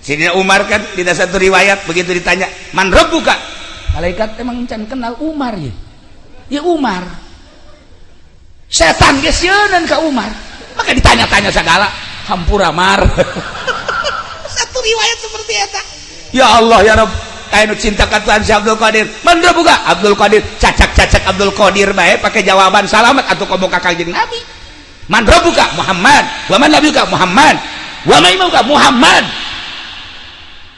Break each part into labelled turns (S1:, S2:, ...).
S1: Sidina Umar kan tidak satu riwayat begitu ditanya man rabbuka, malaikat emang can kenal Umar ya, ya Umar setan ge sieuneun ka Umar, maka ditanya-tanya segala hampura Mar. Satu riwayat seperti eta. Ya Allah ya Rabb, aya nu cinta ka Tuhan si Abdul Qadir, man rabbuka Abdul Qadir, cacak-cacak Abdul Qadir bae pakai jawaban salamat atuh komo ka Kangjeng Nabi. Man rabbuka Muhammad, wa man nabiyuka Muhammad, wa man imamuka Muhammad.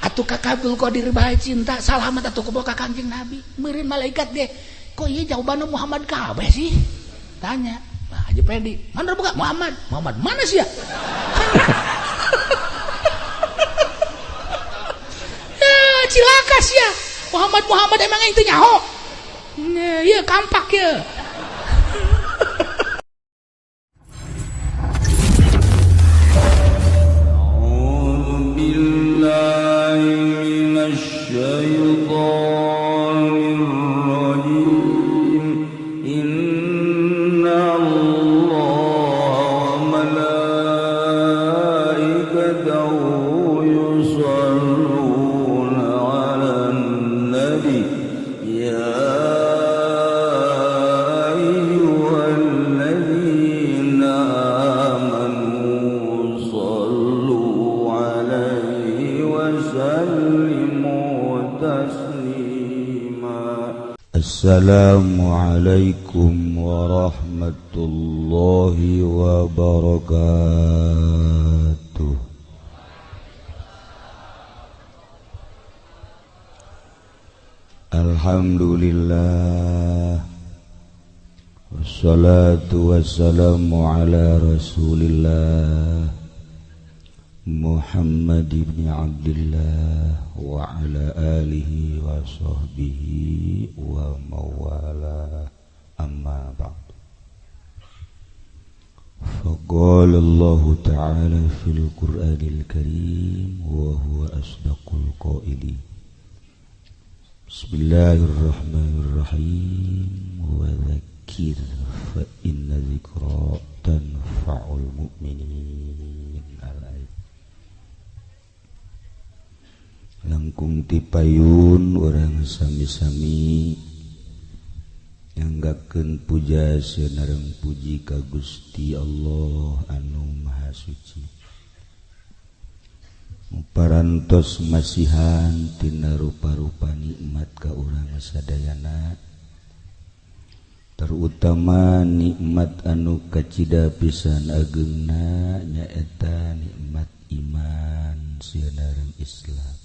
S1: Atuh ka Abdul Qadir bae cinta salamat atuh komo ka Kangjeng Nabi. Meureun malaikat ge kok ieu jawabanna Muhammad kabeh sih? Tanya, Pak Haji Pedi, man rabbuka Muhammad. Muhammad mana sih ya? Cilaka sih ya. Muhammad Muhammad emang itu nyaho. Iya kampak ya.
S2: A'udzu billahi minasy syaithanir rajim. Inna Allaha wa malaikatahu yusholluna 'alan nabi ya ayyuhalladzina amanu shallu 'alaihi wa sallimu taslima.
S3: Assalamualaikum warahmatullahi wabarakatuh. Alhamdulillah, wassalatu wassalamu ala rasulillah Muhammad ibn Abdillah wa ala alihi wa sahbihi wa mawala, amma ba'd. Faqala Allah ta'ala fil Qur'anil Karim wa huwa asdaqul qailin. Bismillahirrahmanirrahim. Wa dzakir fa inna dzikra tanfa'ul mu'minin. Langkung tipayun urang sami-sami nyanggakeun puja sareng puji ka Gusti Allah anu Maha Suci. Parantos masihan tina rupa-rupa nikmat ka urang sadayana, terutama nikmat anu kacida pisan ageungna nyaeta nikmat iman sareng Islam.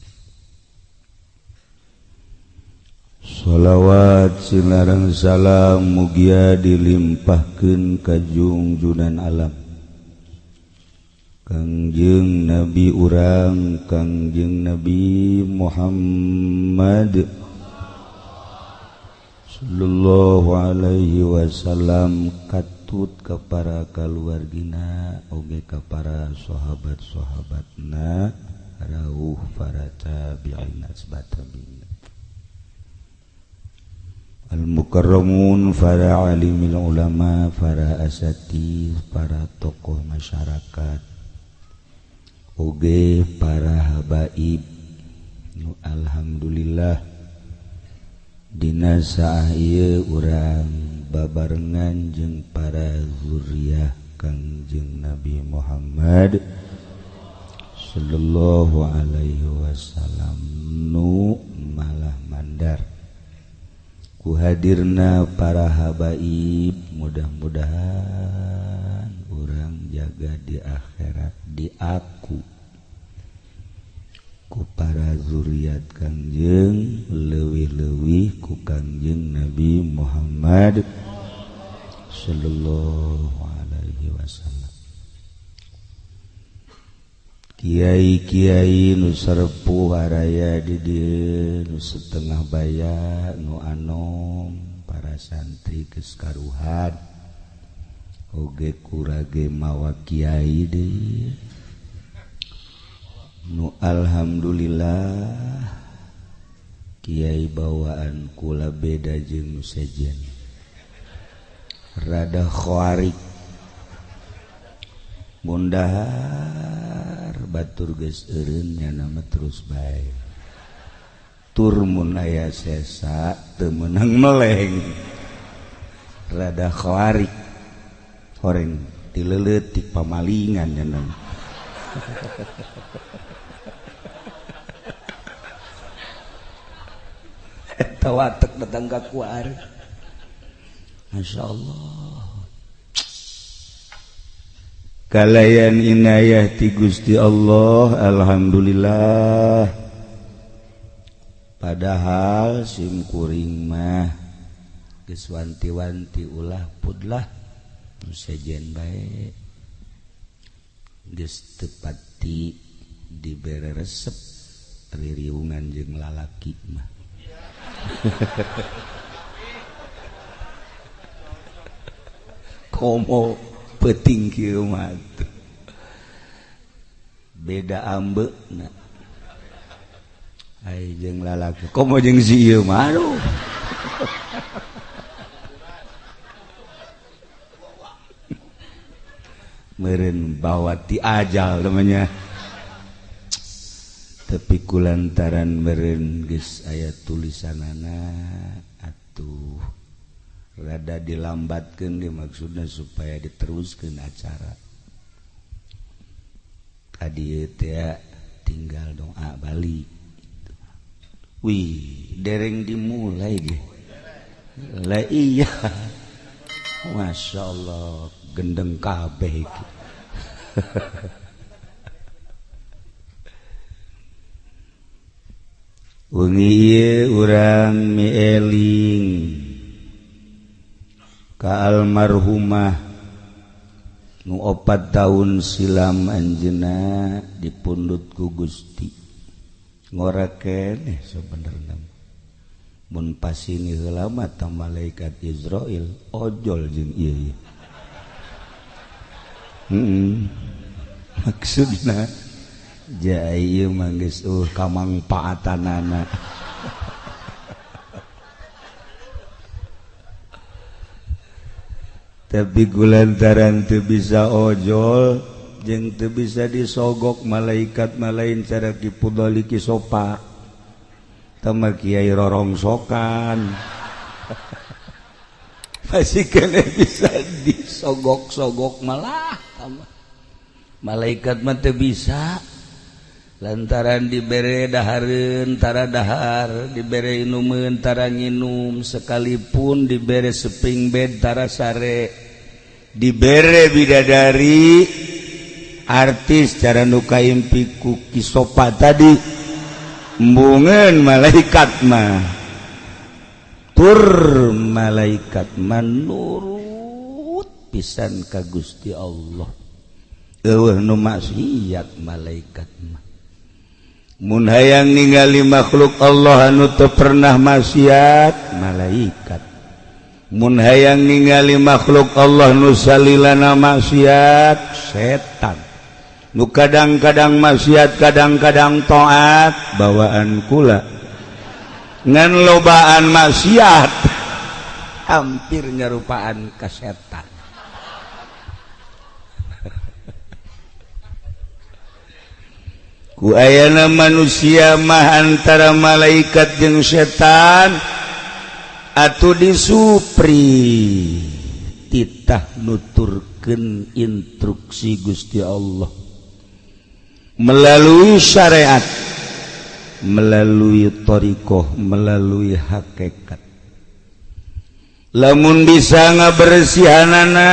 S3: Sholawat sinareng salam mugia dilimpahkeun ka jungjunan alam Kangjeng Nabi urang Kangjeng Nabi Muhammad sallallahu alaihi wasallam, katut ka para kaluargina oge ka para sahabat-sahabatna rauh para tabi'in asbatabi'in al-mukarramun, para alimil ulama, para asatidz, para tokoh masyarakat, oge para habaib. Nu alhamdulillah dina saah ieu urang babarengan jeung para zuriyah Kangjeng Nabi Muhammad sallallahu alaihi wasallam nu malah mandar ku hadirna para habaib. Mudah-mudahan urang jaga di akhirat diaku ku para zuriat Kangjeng, leuwih-leuwih ku Kangjeng Nabi Muhammad sallallahu alaihi wasallam. Kiai-kiai nu sarepuh araya di dieu, nu setengah baya, nu anom, para santri geus karuhan oge kurage mawa kiai deui. Nu alhamdulillah kiai bawaan kula beda jeung nu sejen, rada khawarik. Bundahar Batur geus eureun nya nama terus bae. Tur mun aya sesa teu meunang meleng. Rada khawarik. Horeng dileuletik pamalingan nya nama. Eta watek datang ka kuari. Masya Allah. Kalayan inayah ti Gusti Allah, alhamdulillah. Padahal sim kuring mah geus wanti-wanti ulah pudlah nu sejen bae. Geus teu pati dibere resep ririungan jeung lalaki mah. Komo peuting kieu mah beda ambeuna ai jeung lalaki komo jeung si ieu mah aduh. Meureun bawa ti ajal namanya tapi kulantaran meureun geus aya tulisanana atuh rada dilambatkeun di maksudna supaya diteruskeun acara. Tadi teh tinggal doa balik. Wih, dereng dimulai ge. Lah iya. Masya Allah, gendeng kabeh iki. Wengi ieu urang mieling ka almarhumah nu 4 tahun silam anjeunna dipundhut ku Gusti. Ngora keneh sabenerna. Mun pasini heula mah ta malaikat Israil ojol jeung ieu. Maksudna ja ieu mah geus kamangpaatanana. Tapi gulantaran teu bisa ojol jeung teu bisa disogok malaikat malain cara kipudoli kisopa tama kiai rorongsokan. Masih kena bisa disogok-sogok malah tama malaikat mah teu bisa lantaran dibere dahareun tara dahar, dibere inumeun tara nginum, sekalipun dibere seping bed tara sare, dibere bidadari artis cara nu kaimpi ku kisopa tadi embungeun malaikat mah tur malaikat mah nurut pisan ka Gusti Allah. Eueuh nu maksiat malaikat mah. Mun hayang ningali makhluk Allah anu teu pernah maksiat malaikat. Mun hayang ningali makhluk Allah nu salilana maksiat setan. Nu kadang-kadang maksiat kadang-kadang taat bawaan kula. Ngan lobaan maksiat hampir nyarupaan ka setan. Ku ayana manusia mah antara malaikat jeung setan atuh disupri titah nuturkeun instruksi Gusti Allah melalui syariat, melalui thariqah, melalui hakikat. Lamun bisa ngabersihanana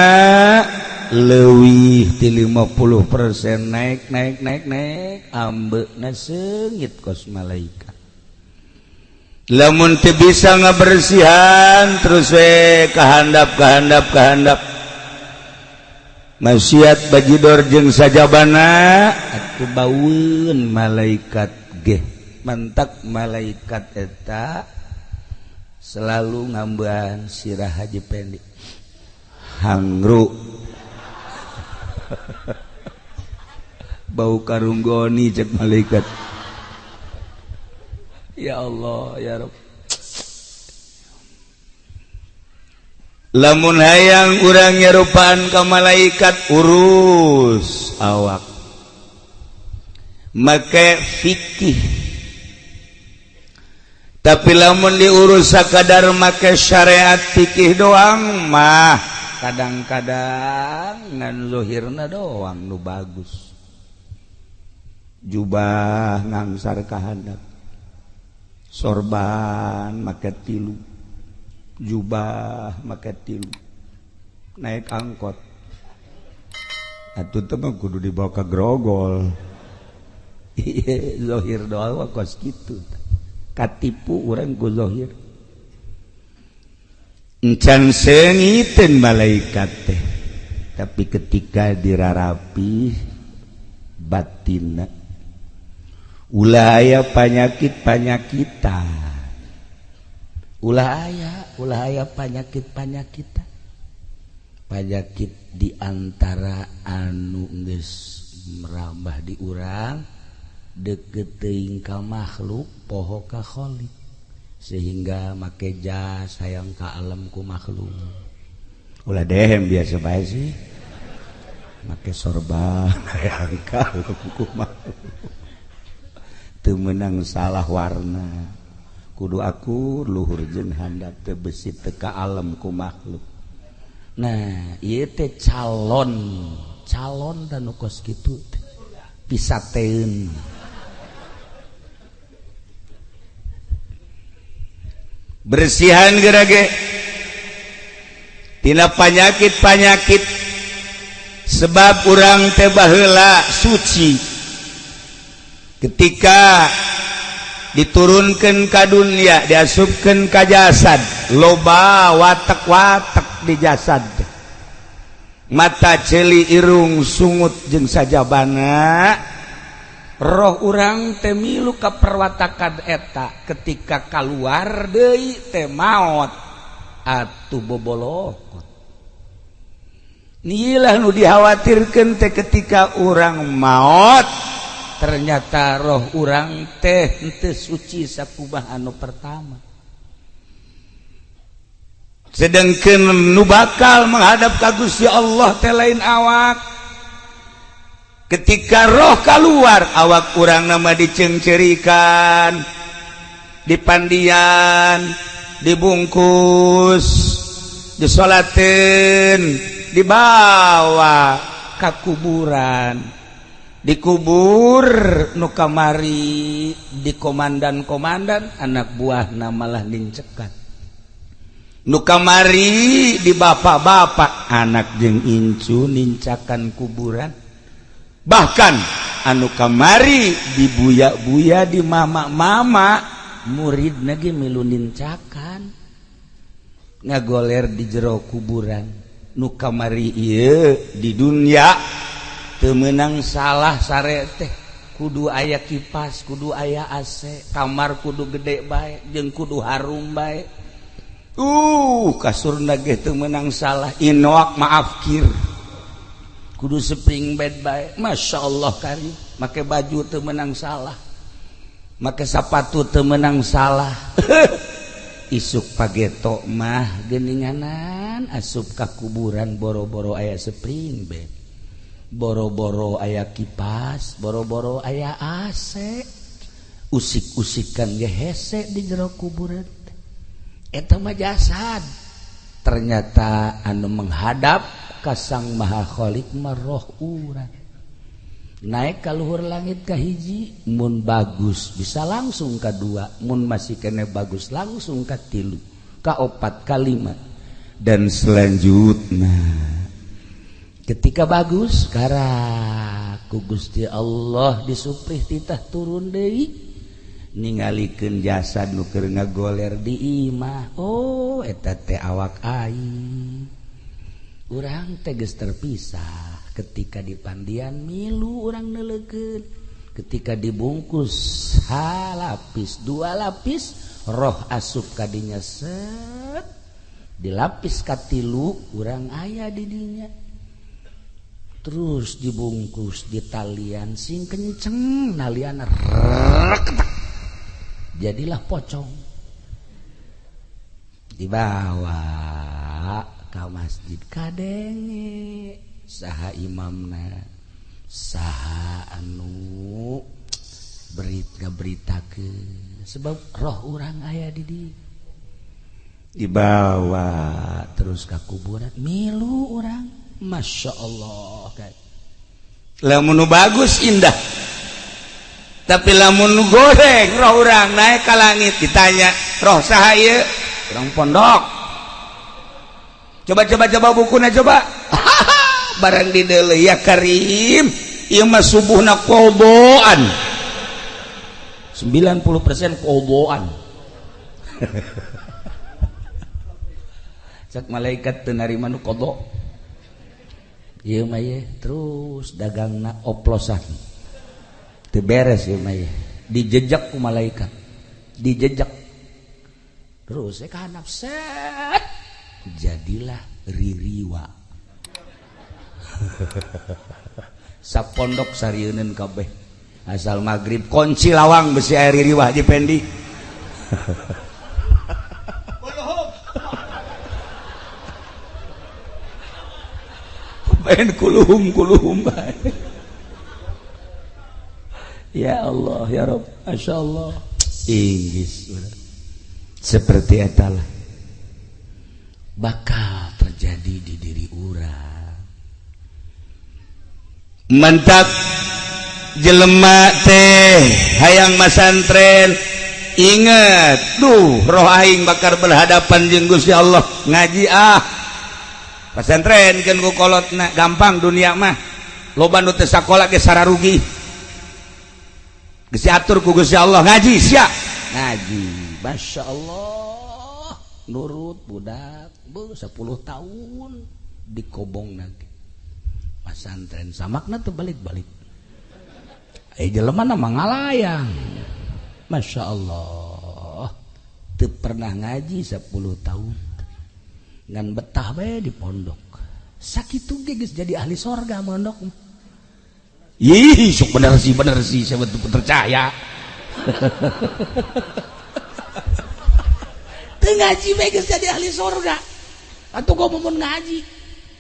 S3: leuwih ti 50% naik naik naik naik ambeuna seungit kos malaikat. Lamun teu bisa ngabersihan terus we kahandap kahandap kahandap maksiat bajidor jeung sajabana atuh baueun malaikat ge. Mantak malaikat eta selalu ngambean sirah Haji Pendi hangru bau karunggoni cek malaikat. Ya Allah ya Rabb. Lamun hayang urang nyarupaan ka malaikat urus awak.
S1: Make fikih, tapi lamun diurus sakadar make syariat fikih doang mah, kadang-kadang ngan zohirna doang nu bagus. Jubah ngangsar ka handap, sorban make tilu, jubah make tilu, naik angkot atuh teh mah kudu dibawa ke Grogol. Zohir doang kos kitu, katipu urang ku zohir. Encan seungiteun malaikat teh, tapi ketika dirarapi batinna, ulah aya panyakit panyakitan, ulah aya panyakit panyakitan. Panyakit diantara anu geus merambah di urang, deket teuing ka makhluk, poho ka Khalik, sehingga make jas hayang ka alam ku makhluk. Ulah dehem, biasa bae sih. Make sorban hayang ka alam ku makhluk, teu meunang salah warna, kudu akur luhur jeung handap, teu besi teu ka alam ku makhluk. Nah, ieu teh calon calon dan nu kos kitu teh pisateun. Bersihan gerage tina panyakit-panyakit, sebab urang teh baheula suci. Ketika diturunkan ka dunia, diasupkeun ka jasad, loba watek-watek di jasad, mata, ceuli, irung, sungut jeung sajabana. Roh urang teh milu ka perwatakan eta. Ketika keluar deui teh maot atuh bobolokot. Inilah nu dikhawatirkan teh, ketika urang maot ternyata roh urang teh henteu suci sakumaha anu pertama. Sedangkan nu bakal menghadap ka Gusti Allah teh lain awak. Ketika roh keluar, awak urang nama dicengcerikan, dipandian, dibungkus, disolatin, dibawa ke kuburan, dikubur. Nu kamari di komandan-komandan, anak buah malah nincekan. Nu kamari di bapak-bapak, anak jeung incu nincakan kuburan. Bahkan anu kamari dibuya-buya di mama-mama, murid lagi milu nincakan, ngagoler di jero kuburan. Nu kamari ieu di dunia teu meunang salah sare teh kudu aya kipas, kudu aya AC, kamar kudu gede bae jeung kudu harum bae. Kasurna ge teu meunang salah, inoak maaf kir, kudu spring bed bae. Masya Allah karim. Make baju teu meunang salah, make sapatu teu meunang salah. Isuk pageto mah geninganan asup ka kuburan, boro-boro aya spring bed, boro-boro aya kipas, boro-boro aya AC, usik-usikan ge hese di jero kuburan. Eta mah jasad. Ternyata anu menghadap ka Sang Maha Khalik mah roh urang. Naik ka luhur langit ka hiji, mun bagus bisa langsung ka dua, mun masih kene bagus langsung ka tilu, ka opat, ka lima, dan selanjutnya. Ketika bagus, karak ku Gusti Allah disuprih titah turun deui, ningalikeun jasad nu keur ngagoler di imah. Oh, eta teh awak aing. Urang teh geus terpisah. Ketika dipandian milu urang neuleukeun, ketika dibungkus halapis dua lapis, roh asup kadinya, set dilapis katilu, urang aya di dinya. Terus dibungkus di talian sing kenceng, nalian rek, jadilah pocong, dibawa ke masjid. Kadenge saha imamna, saha anu Berit ngaberitakeun sebab roh urang aya di dieu. Dibawa terus ka kuburan milu urang. Masya Allah kan.
S3: Lamun bagus indah, tapi lamun goreng roh urang naik ke langit ditanya roh saha ieu? Urang pondok. Coba coba coba bukuna coba. Barang dideuleu ya Karim, ieu mah subuhna qodoan. 90% qodoan. Cak malaikat teu narima nu qodo. Ieu mah ye terus dagangna oplosan. Teu beres ieu mah ye. Dijejak ku malaikat. Dijejak. Terus ka handap set. Jadilah ririwa. Sapondok sarieuneun kabeh. Asal magrib kunci lawang besi air ririwa Haji Pendi. Main kuluhum kuluhum bae. Ya Allah ya Rabb, Masya Allah. Inggris seperti etalah bakal terjadi di diri urang. Mentak jelema teh hayang masantren inget duh roh aing bakal berhadapan jeung Gusti Allah ngaji ah pesantren kan ku kolotna gampang dunia mah loba nu teu sakola ge sararugi geus diatur ku Gusti Allah ngaji sia ngaji Masya Allah nurut budak beuh 10 tahun dikobong lagi pesantren samakna teu balik-balik jelema na mangalayang Masya Allah teu pernah ngaji 10 tahun ngan betah bae di pondok sakitu ge geus jadi ahli sorga mondok. Ih sok bener sih saya betul percaya. Teu ngaji bae geus jadi ahli sorga atuh gua mun ngaji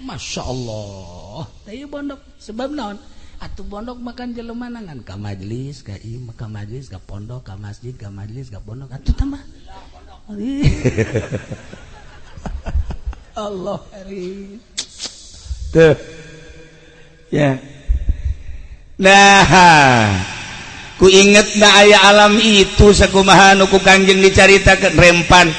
S3: Masya Allah teh pondok sebab naon atuh pondok makan jelema ngan ka majelis ka ieu ka majelis ka pondok ka masjid ka majelis ka pondok atuh tambah Allah karim. Tuh. Ya. Nah, ku inget na aya alam itu sakumaha nu ku Kangjeng dicaritakeun rempan.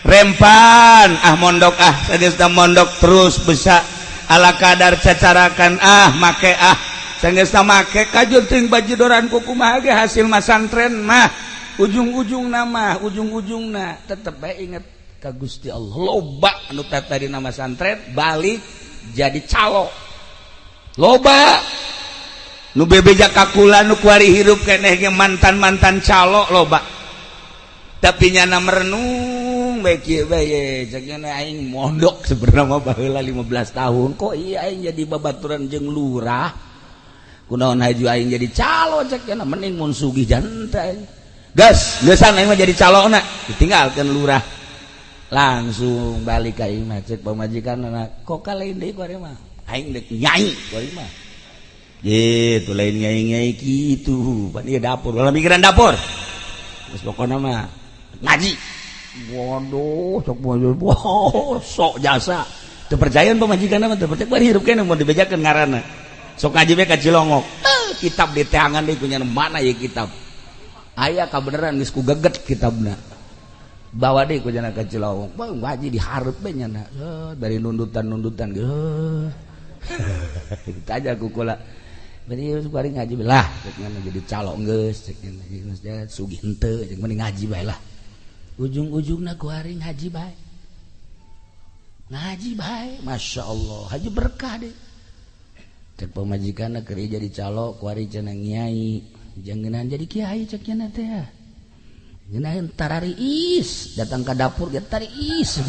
S3: Rempan ah mondok ah sageusna mondok terus bisa ala kadar cacarakan ah make ah sageusna make kajur teuing bajidoran ku kumaha ge hasil masantren mah ujung-ujungna mah ujung-ujungna tetep bae inget ka Gusti Allah. Loba anu tadi nama santren balik jadi calo loba nu bebeja kakula nu kuari hirup keneh ge mantan-mantan calo loba tapi nyana merenung bae kieu bae cek nyana aing mondok sebenarnya mah baheula 15 tahun kok iya aing jadi babaturan jeung lurah kunaon haju aing jadi calo cek nyana mending mun sugih janta gas geusan aing mah jadi calona ditinggalkeun lurah langsung balik ka imah cek pamajikan anak kok kalain deui ku ari mah aing deuk nyai ku ari mah gitu lain nyai-nyai kitu pan ieu dapur dalam pikiran dapur geus pokona mah ngaji waduh sok wow, sok jasa teu percayaan pamajikan mah teu percaya bari hirup keneh mun dibejakeun ngaranna sok ngaji we ka Cilongok kitab diteangan deui ku nya mana ieu kitab aya kabeneran geus ku geget kitabna bawa deh ku jana ka Cilawong bang ngaji dihareup bae nyana dari nundutan-nundutan geus kita aja ku kula bari bari ngaji lah cek nyana jadi calo geus cek nyana geus sugih henteu cek mending ngaji bae lah ujung-ujungna ku ari ngaji bae Masya Allah haji berkah deh cek pamajikanna keur jadi calo ku ari cenah nyai jangenan jadi kiai cek nyana teh ngenahin tarariis datang ke dapur dia tariis.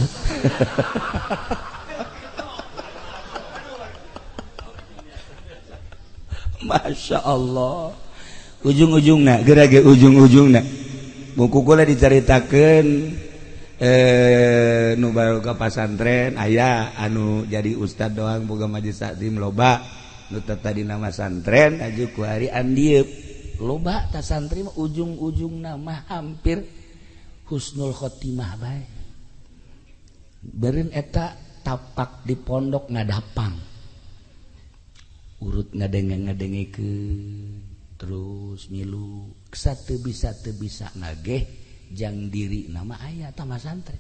S3: Masya Allah ujung-ujungna gerage ujung-ujungna buku kula dicaritakeun nu baru ka pasantren aya anu jadi ustad doang boga majelis taklim loba nu tadi nama santren aju ku ari andieup
S1: Loba ta santri mah ujung-ujungna mah hampir husnul khotimah bae. Beureun eta tapak di pondok ngadapang. Urut ngadenge-ngadengekeun terus milu teu bisa nageh jang diri nama aya tah santri.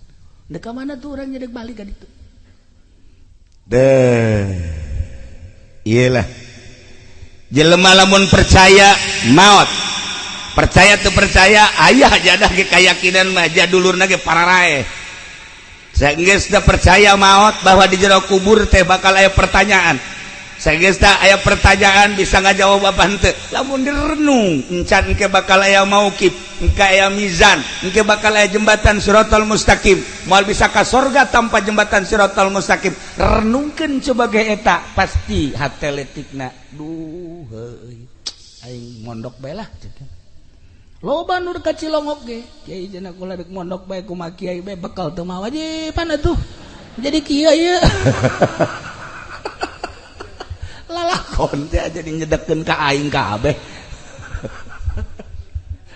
S1: Dek ka mana tuh urang nyedek balik ka ditu.
S3: Deh. Iyalah. Jelema lamun percaya maot. Percaya teu percaya aya jadah ge kayakinan mah jadulurna ge pararae. Saenggeus teu percaya maot bahwa di jero kubur teh bakal aya pertanyaan. Saenggeus teh aya pertanyaan bisa ngajawab apa henteu. Lamun direnung encan engke bakal aya mauqif, engke aya mizan, engke bakal aya jembatan siratal mustaqim. Moal bisa ka sorga tanpa jembatan siratal mustaqim. Renungkeun coba ge eta pasti hate letikna. Duh heuy. Aing mondok bae lah. Loba nu ka Cilongok ge. Kiai cenah kula rek mondok bae kumaha kiai bae bekal teu mawa wajiban atuh. Jadi kieu ieu. Lalakon teh jadi nyedekeun ka aing kabeh.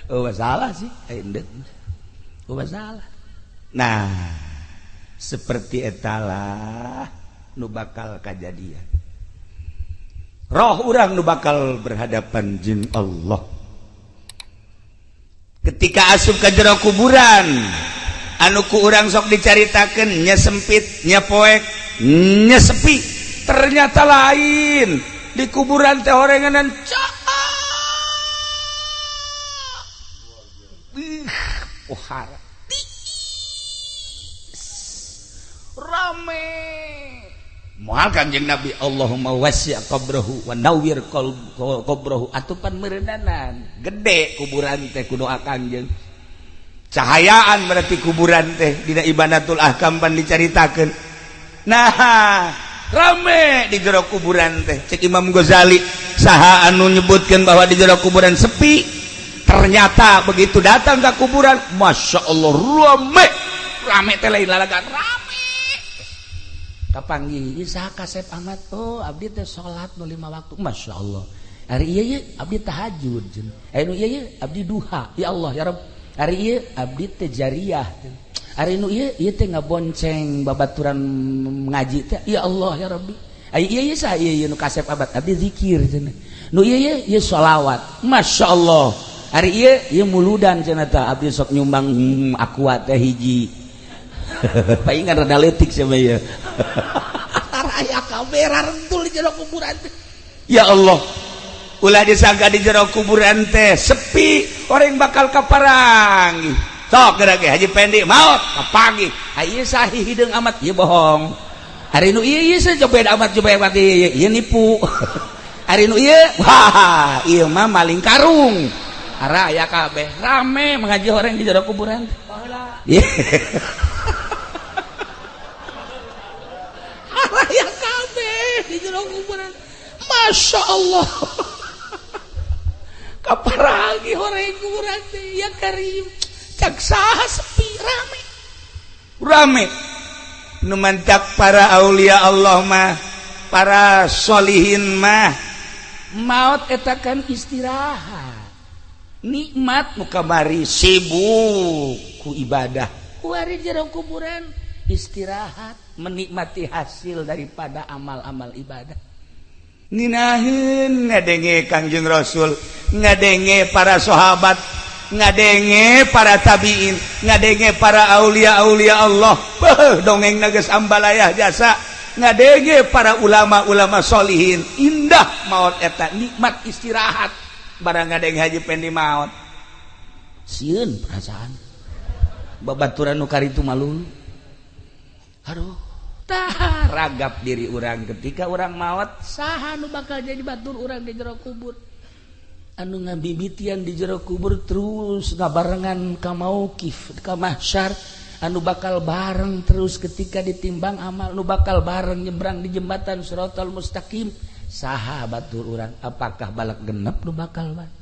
S3: Oh masalah sih, aing deuk. Oh masalah. Nah, seperti etalah nu bakal kajadian. Roh urang nu bakal berhadapan jeung Allah. Ketika asup ka jero kuburan, anu ku urang sok dicaritakeun nya sempit, nya poek, nya sepi, ternyata lain. Di kuburan teh orenganan cak. Pohara. Rame. Moal Kanjeng Nabi Allahumma wasi' qabrahu wa nawwir qabrahu atupan meureunnanan. Gede kuburan teh ku doa Kanjeng. Cahayaan berarti kuburan teh dina Ibanatul Ahkam pan dicaritakeun. Nah, rame di jero kuburan teh. Cek Imam Ghazali saha anu nyebutkeun bahwa di jero kuburan sepi. Ternyata begitu datang ke kuburan, Masya Allah rame. Rame teh lain lalagan rame.
S1: Kapanggih saha kasep amat, oh abdi teh salat nu 5 waktu, Masya Allah. Hari ieu ye abdi tahajud cenah. Anu ieu ye abdi duha, ya Allah ya Rabb. Hari ieu abdi teh jariyah. Hari nu ieu ieu teh ngabonceng babaturan ngaji teh, ya Allah ya Rabbi. Ai ieu ye saha ieu ye nu kasep amat, abdi zikir cenah. Nu ieu ye ieu sholawat, Masya Allah. Hari ieu ieu muludan cenah tah abdi sok nyumbang aqua teh hiji. Paingan rada leutik sia mah ieu. Aya kamera rentul di jero kuburan teh.
S3: Ya Allah, ulah disangka di jero kuburan teh sepi, orang bakal kaparangi. Sok geura ge Haji Pendi maot kapanggih.
S1: Ieu sahih hideung amat, ieu bohong. Ari nu ieu ieu sejobed amat jobed amat ieu ieu nipu. Ari nu ieu wah ieu mah maling karung. Ara aya kabeh rame mengaji orang di jero kuburan. Baheula. Aya kabeh di jero kuburan. Masya Allah. Kaparagi orang kuburan teh ya karim. Cak saha sepi rame.
S3: Rame. Nu mantak para aulia Allah mah, para solihin mah
S1: maot eta kan istirahat. Nikmat
S3: nu kamari sibuk ku ibadah.
S1: Kuari jero kuburan istirahat, menikmati hasil daripada amal-amal ibadah.
S3: Nginaheun ngadenge Kangjeng Rasul, ngadenge para sahabat, ngadenge para tabiin, ngadenge para aulia-aulia Allah. Beuh, dongeng geus ambalayah jasa. Ngadenge para ulama-ulama solihin. Indah maot eta, nikmat istirahat. Barang ngadenge Haji Pendi maot.
S1: Sieun perasaan. Babaturan nu karitu malu. Aduh, tah ragap diri urang ketika urang maot, saha nu bakal jadi batur urang di jero kubur. Anu ngabibitian di jero kubur terus ngabarengan ka mauqif, ka mahsyar, anu bakal bareng terus ketika ditimbang amal, nu bakal bareng nyebrang di jembatan Siratal Mustaqim. Saha batur urang? Apakah balak genep nu bakal bareng?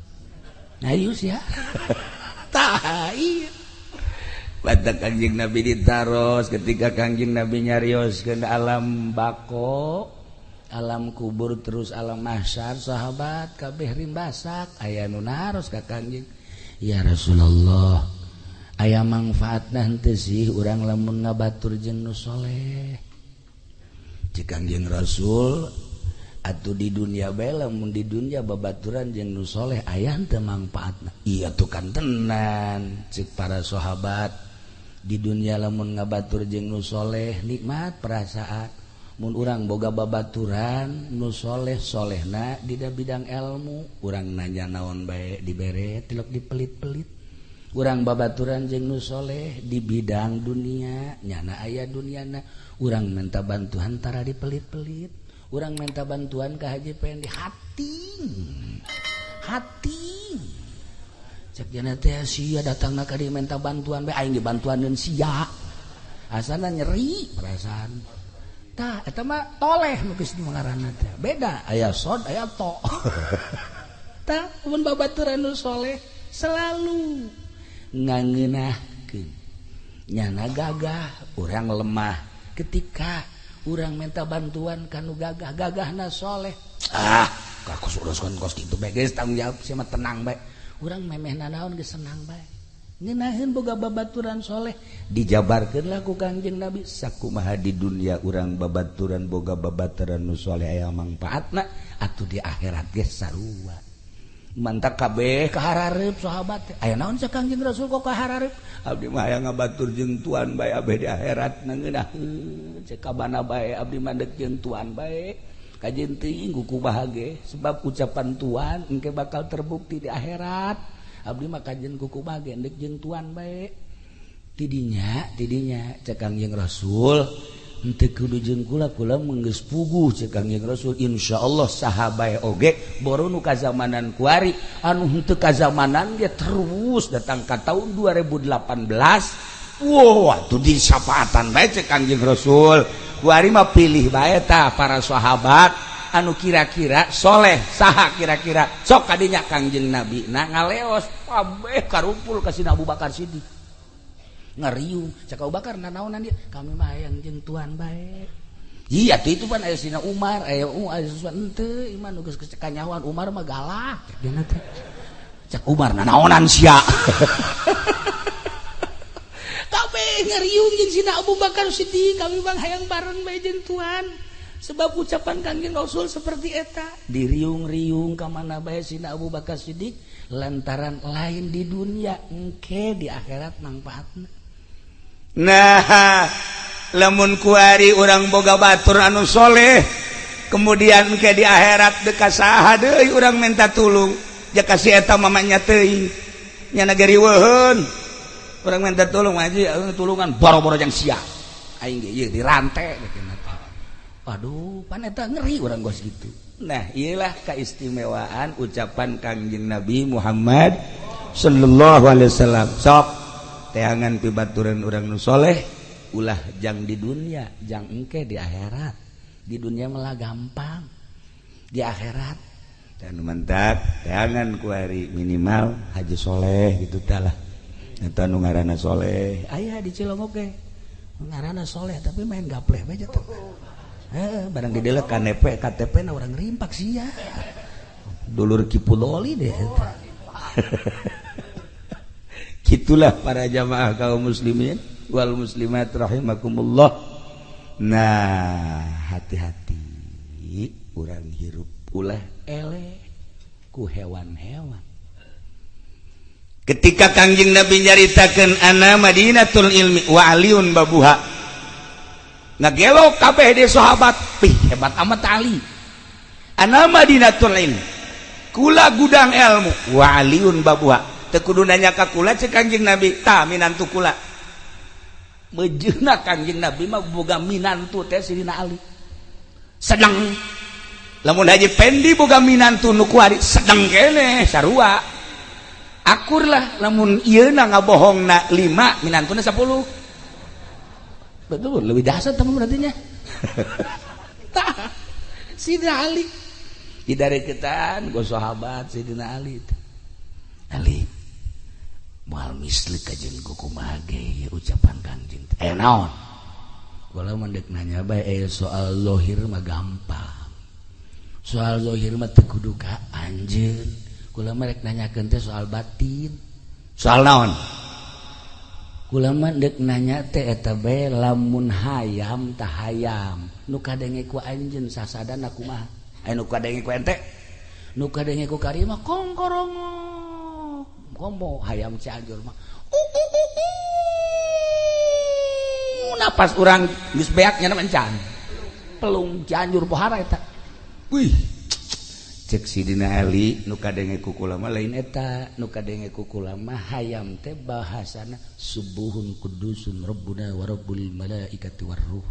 S1: Ayo sia. Tah ieu.
S3: Batak Kangjeng Nabi ditaros ketika Kangjeng Nabi nyarios ke alam bako
S1: Alam kubur terus alam mahsyar, sahabat kabeh rimbasak. Aya nu naros ka Kangjeng, "Ya Rasulullah, aya mangfaatna henteu sih urang lamun ngabatur jeung nu soleh?" Cek Kangjeng Rasul, "Atuh di dunia bae, lamun di dunia babaturan jeung nu soleh aya henteu mangfaatna?" "Iya tuh kan tenan," cek para sahabat, "di dunia lamun ngabatur jeung nu soleh nikmat perasaan. Mun urang boga babaturan nu soleh, solehna di bidang ilmu, urang nanya naon bae dibere, tilok dipelit-pelit. Urang babaturan jeung nu soleh di bidang dunia, nyana aya duniana, urang minta bantuan tara dipelit-pelit. Urang minta bantuan ke Haji Pendi, hati hati cek jana teh, sia datangna ka dieu minta bantuan bae, aing dibantuaneun sia, asana nyeri perasaan." Tah, eta mah toleh nu geus ngaranna teh. Beda, aya sod, aya to. Tah, mun babaturan nu soleh selalu ngangeunahkeun. Nyana gagah, urang lemah. Ketika urang minta bantuan kanu gagah, gagahna soleh. Ah, kos uruskeun kos kitu bae geus tanggung jawab sia mah, tenang bae. Urang memeh nanaon geus senang bae. Ngeunaheun boga babaturan soleh. Dijabarkeun lah ku Kangjeng Nabi sakumaha di dunia urang babaturan, boga babaturan nu soleh aya mangfaatna, atuh di akhirat ge sarua. Mantak kabeh kaharareup sahabat teh. Aya naon cek Kangjeng Rasul kok kaharareup? "Abdi mah hayang ngabatur jeung tuan bae abeh di akhirat, ngeunaheun cek kabana bae, abdi mah deuk jeung tuan bae. Kajeun teuing ku bahagia sebab ucapan tuan engke bakal terbukti di akhirat. Abdi mah kajeun kuku bahagia deuk jeung tuan bae." Tidinya tidinya cek Kangjeng Rasul, "Henteu kudu jeung kula, kula mah geus puguh." Cek Kangjeng Rasul, insyaallah saha bae oge boro nu kazamanan kuari, anu henteu kazamanan ge terus datang ka tahun 2018. Wow, atuh disapaatan bae. Cek Kangjeng Rasul, kuari mah pilih bae tah para sahabat anu kira-kira soleh saha kira-kira, sok kadinya. Kangjeng Nabi nah ngaleos, kabeh karumpul ka Sina Abu Bakar Siddiq, ngariung. Cek Abu Bakar, "Nanaonan dia?" "Kami mah hayang jeung tuan bae." Iya tuh, itu pan aya Sina Umar, aya aya sesuatu henteu iman nu geus kanyahoan Umar mah galak cek dina teh. Cek Umar, "Nanaonan sia?" Kabeh ngariung jeung Sina Abu Bakar Siddiq, "Kami mah hayang bareng bae jeung tuan sebab ucapan Kangjeng Rasul seperti eta." Diriung-riung ka mana bae Sina Abu Bakar Siddiq, lantaran lain di dunia, engke di akhirat manfaatna. Nah, lamun kuari urang boga batur anu soleh, kemudian ke di akhirat deka saha deui urang minta tulung? Ja kasih eta mamanya teuing nya nagariweuheun. Urang minta tulung aja, tulungan boro-boro jang sia, aing ge ieu dirante. Waduh, pan eta ngeri urang gos gitu. Nah, iyalah keistimewaan ucapan Kangjeng Nabi Muhammad sallallahu alaihi wasallam. Sok teangan pibaturan urang nu soleh, ulah jang di dunia, jang engke di akhirat. Di dunia malah gampang, di akhirat dan mantap. Teangan kuari minimal haji soleh gitu talah. Eta nu ngaranna soleh aya di Cilongok ge, ngaranna soleh tapi main gapleh bae teh. Barang didelek KTP, KTP na orang rimpak sia. Dulur Kipudoli deh. Gitulah para jamaah kaum muslimin wal muslimat rahimakumullah. Nah, hati-hati urang hirup, ulah eleh ku hewan-hewan. Ketika Kangjeng Nabi nyaritakeun ana Madinatul ilmi wa aliun babuha, ngagelo kabeh di sahabat, "Pih, hebat amat Ali." Ana Madinatul ilmi, kula gudang ilmu, wa aliun babuha. Teu kudu nanya ka kula cek Kangjeng Nabi, tah minantu kula. Mejeuna Kangjeng Nabi mah boga minantu teh Sidina Ali. Sedang lamun Haji Pendi boga minantu nu kuari, sedang kene sarua akur lah. Lamun ieu na ngabohongna 5, minantuna 10, betul lebih dahsyat teman berarti nya. Tah, Sidina Ali dari ketan go sahabat Sidina Ali teh. Ali moal misli kajeun kumaha ge ucapan Kangjeng eh naon? Kula mah dek nanya bae, soal lohir mah gampang. Soal zahir mah teu kudu ka anjeun. Kula mah rek nanyakeun teh soal batin.
S3: Soal naon?
S1: Kula mah deuk nanya teh eta bae lamun hayam tah hayam nu kadenge ku anjeun sasadana kumaha?
S3: Aya nu kadenge ku ente?
S1: Nu kadenge ku karima kongkorongok. Komo hayam Cianjur mah.
S3: Napas urang geus beak nya encan.
S1: Pelung Cianjur pohara eta.
S3: Wih. Cek Sidina Ali nu kadenge ku kula mah lain eta,
S1: nu kadenge ku kula mah hayam teh bahasana subuhun kudusun rabbuna wa rabbul malaikati warruh.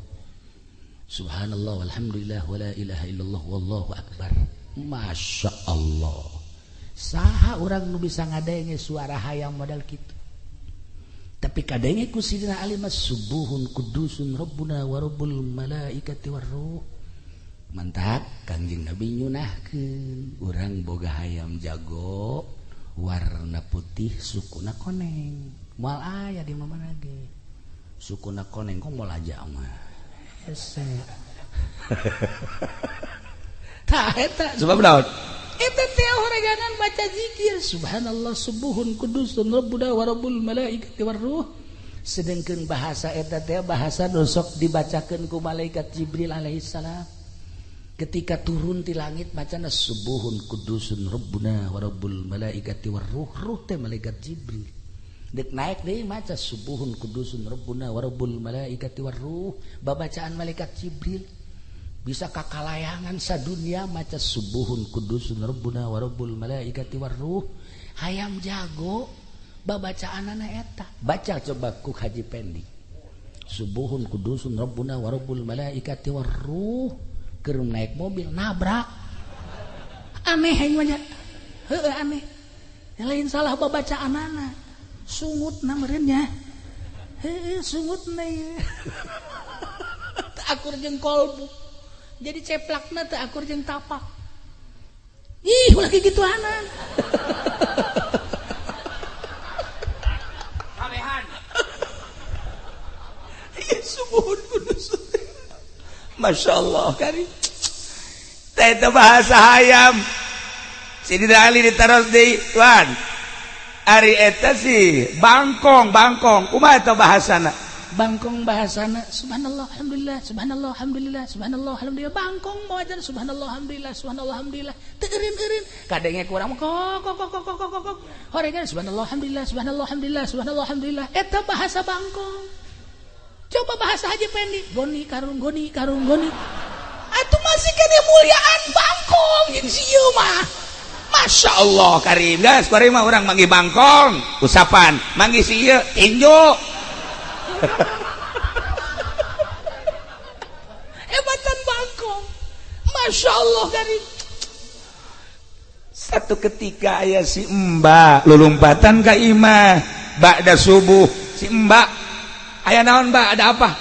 S1: Subhanallah walhamdulillah wala ilaha illallah wallahu akbar. Masya Allah. Saha urang nu bisa ngadenge suara hayam modal kitu. Tapi kadenge ku Sidina Ali mah subuhun kudusun rabbuna wa rabbul malaikati warruh. Mantap Kangjeng Nabi nyunahkeun urang boga hayam jago warna putih sukuna koneng. Moal aya di mana ge. Sukuna koneng kok moal aja mah. Hese. Tah eta
S3: sebab naon?
S1: Eta teh horegangan baca zikir subhanallah subuhun kudusun rabbuna wa rabbul malaikati warruh. Sedengkeun bahasa eta teh bahasa nu sok dibacakeun ku malaikat Jibril alaihissalam. Ketika turun di langit macana subuhun kudusun rabbuna wa rabbul malaikati warruh, ruh teh malaikat Jibril. Dek naik deui maca subuhun kudusun rabbuna wa rabbul malaikati warruh, babacaan malaikat Jibril. Bisa kakalayangan sadunia maca subuhun kudusun rabbuna wa rabbul malaikati warruh. Hayam jago babacaanana eta. Baca coba ku Haji Pendi. Subuhun kudusun rabbuna wa rabbul malaikati warruh. Keur naik mobil nabrak. Aneh aing mah nya. Heueuh aneh. Lain salah babacaanana. Sungutna meureun nya. Heueuh sungutna ieu. Teu akur jeung kolbu. Jadi ceplakna teu akur jeung tapak. Ih, ulah kikituanan.
S3: Kabehan. Ieu subuhun kudus. Masya Allah kari. Teh bahasa hayam. Sidina Ali ditaros deui, tuan. Ari eta sih bangkong, bangkong. Kumaha eta bahasana?
S1: Bangkong bahasana subhanallah alhamdulillah subhanallah alhamdulillah subhanallah alhamdulillah. Bangkong mawajan subhanallah alhamdulillah subhanallah alhamdulillah. Teu eureun-eureun. Kadenge kurang kok kok kok kok kok kok. Horegan subhanallah alhamdulillah subhanallah alhamdulillah subhanallah alhamdulillah. Eta bahasa bangkong. Coba bahasa Haji Pendi, goni karung goni karung goni. Atuh masih kene muliaan bangkong jeung si ieu mah.
S3: Masya Allah karim, guys, karim mah urang manggih bangkong, usapan, manggih si ieu tinju.
S1: Hebatan bangkong. Masya Allah karim.
S3: Satu ketika aya si Mbak lulumpatan ka imah ba'da subuh, si Mbak aya naon Mbak, ada apa?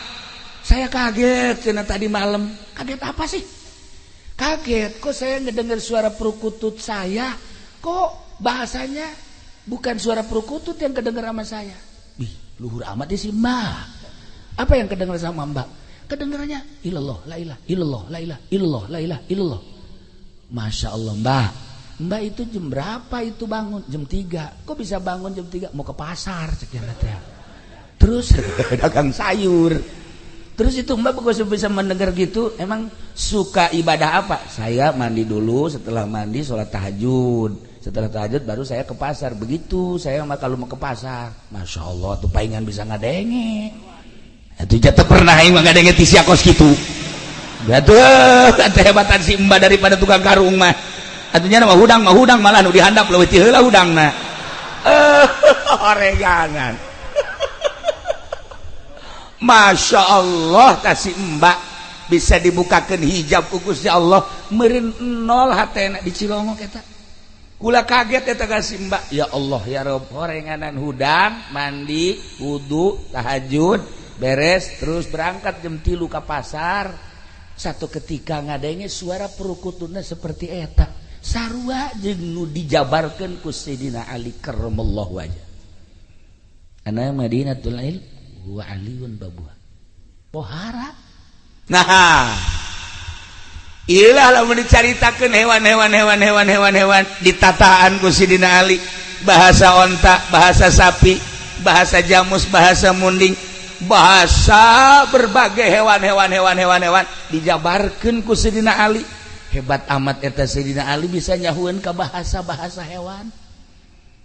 S1: Saya kaget cenah tadi malam. Kaget apa sih? Kaget kok saya ngedengar suara perkutut saya, kok bahasanya bukan suara perkutut yang kedengar sama saya. Ih, luhur amat sih Mbak. Apa yang kedengar sama Mbak? Kedengarannya ilallah la ilah illallah la ilah illallah la ilah illallah. Masya Allah Mbak. Mbak itu jam berapa itu bangun? Jam 3. Kok bisa bangun jam 3? Mau ke pasar cek teh.
S3: Terus dagang sayur. Terus itu Mbak kok bisa mendengar gitu? Emang suka ibadah apa? Saya mandi dulu, setelah mandi sholat tahajud. Setelah tahajud baru saya ke pasar. Begitu saya mah kalau mau ke pasar. Masya Allah tuh palingan bisa ngadenge. Itu jatuh pernah aing mah ngadenge ti sia kos kitu. Atuh kehebatan si Mbak daripada tukang karung mah. Atunya mah hudang malah nu dihandap leuwih ti heula hudangna. Oregangan. Masya Allah kasih Mbak bisa dibukakan hijab ku Gusti Allah meureun nol hatena di Cilongok eta. Kula kaget eta kasih Mbak. Ya Allah ya Rob, horenganan hudang, mandi, wudu, tahajud, beres terus berangkat jam 3 ka pasar. Satu ketika ngadenge suara perukutuna seperti eta. Sarua jeung nu dijabarkeun ku Sayyidina Ali karramallahu wajah. Ana Madinatul Ilm wa aliyun babuha. Pohara. Nah,
S1: Ilah lamun dicaritakeun hewan-hewan hewan hewan hewan hewan ditataan ku Sidina Ali, bahasa onta, bahasa sapi, bahasa jamus, bahasa munding, bahasa berbagai hewan-hewan hewan hewan hewan dijabarkeun ku Sidina Ali. Hebat amat eta Sidina Ali, bisa nyahueun ka bahasa-bahasa hewan.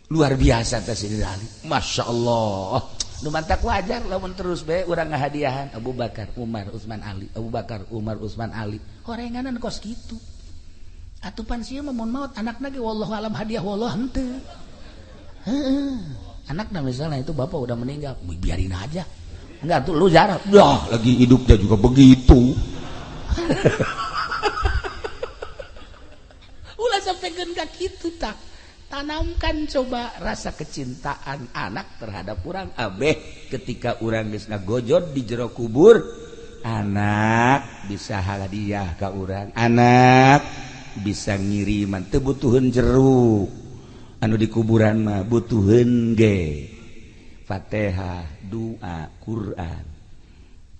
S1: Luar biasa eta Sidina Ali, Masya Allah. Nu mantak wajar lamun terus be urang ngahadiahan Abu Bakar, Umar, Utsman, Ali, Abu Bakar, Umar, Utsman, Ali, horenganan kos kitu. Atuh pan sieun mah mun maot anakna ge wallahu alam hadiah wallah henteu. Heeh. Anakna misalnya itu bapak udah meninggal, biarin aja. Enggak tuh lu jarah.
S3: Ya, lagi hidupnya juga begitu.
S1: Ulah sampai ka kitu tak. Tanamkan coba rasa kecintaan anak terhadap urang abeh ketika urang geus ngagojod di jero kubur, anak bisa hadiah ka urang, anak bisa ngiriman. Teu butuheun jeruk anu di kuburan mah, butuheun ge Fatihah, doa, Quran.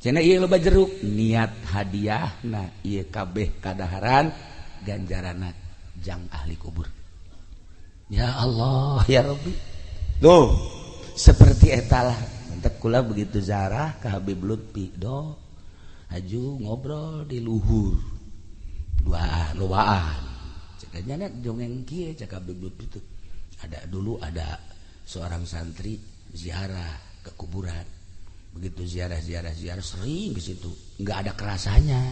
S1: Cenah ieu loba jeruk, niat hadiahna ieu kabeh kadaharan ganjaranna jang ahli kubur. Ya Allah ya Rabbi. Tuh seperti etalah mantak kula begitu zarah ke Habib Lutfi do aju ngobrol di luhur duaan lobaan cekanya net dongeng kieu. Cek Habib Lutfi itu ada dulu ada seorang santri ziarah ke kuburan. Begitu ziarah ziarah ziarah sering ke situ, nggak ada kerasanya.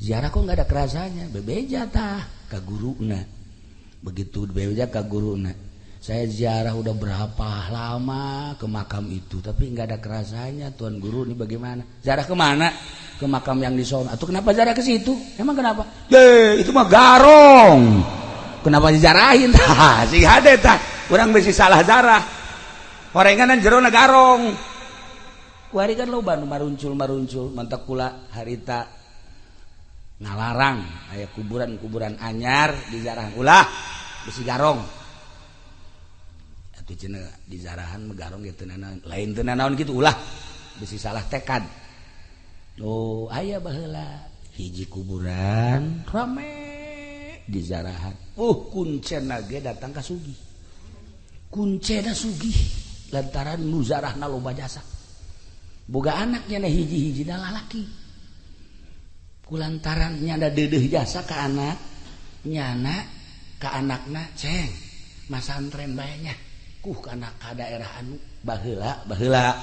S1: Ziarah kok nggak ada kerasanya, bebeja tah ke guruna. Begitu bebeja ke guruna, saya ziarah udah berapa lama ke makam itu tapi nggak ada kerasanya, tuan guru ini bagaimana? Ziarah kemana? Ke makam yang di sono. Atau kenapa ziarah ke situ? Emang kenapa?
S3: Ye, itu mah garong.
S1: Kenapa dijarahin? Tah, si hade tah. Urang bisi salah zarah. Horenganan jerona garong. Kuari kan loba nu maruncul-maruncul, mantak kula harita ngalarang aya kuburan-kuburan anyar dizarah ulah besi garong. Atuh cenah dizarahan mah garong ge teu nanaon, lain teu nanaon kitu, ulah besi salah tekad. Oh, aya baheula hiji kuburan rame dizarahan. Kuncena ge datang ka sugih. Kuncena sugih lantaran nu zarahna loba jasa. Boga anaknya na hiji-hiji da lalaki. Kulantaran nyanda deudeuh jasa ka anak, nyana ka anakna ceng masantren bae nya. Kuh kana ka daerah anu baheula baheula